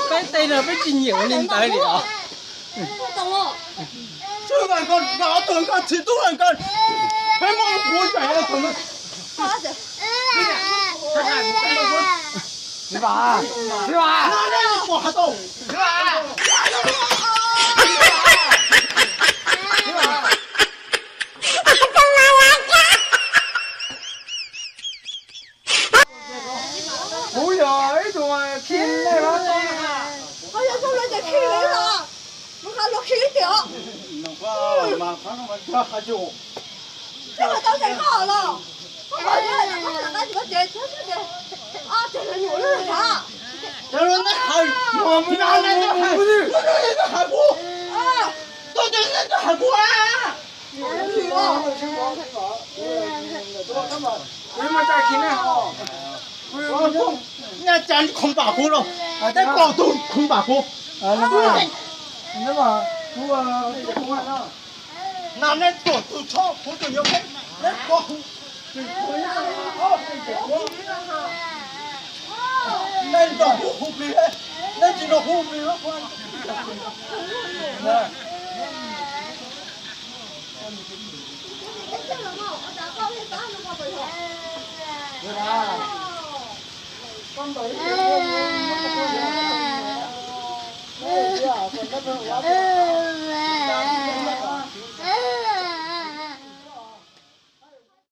Peb tej no peb tsis nyiam li ntawd li os. Tswv Vam Kos, Vam Kos, Txiv Tub Vam Kos, peb muab kuv tseem tus no. Txiv Vam, Txiv Vam, Txiv Vam. Kuv yog ib tug khi nej los. Ho yog zoo li ces khi li los, mus qhov luag khi tiag. Koj tau tes koj los, koj kom yog koj rov qab tsis koj ces thiab xwb ces, o, ces lawv nyuam lub lawm. Ces lawv nej hais, no nej hais, nej hais kuv, tuaj ces nej hais kuv a. Nyaj cas khoom pam kuv los, tej plaub tug khoom pam kuv. Nas nej tuam tus tshob kuv tus yuav peb, nej koj hu, nej nrog kuv hu plig, nej tsis nrog kuv hu plig.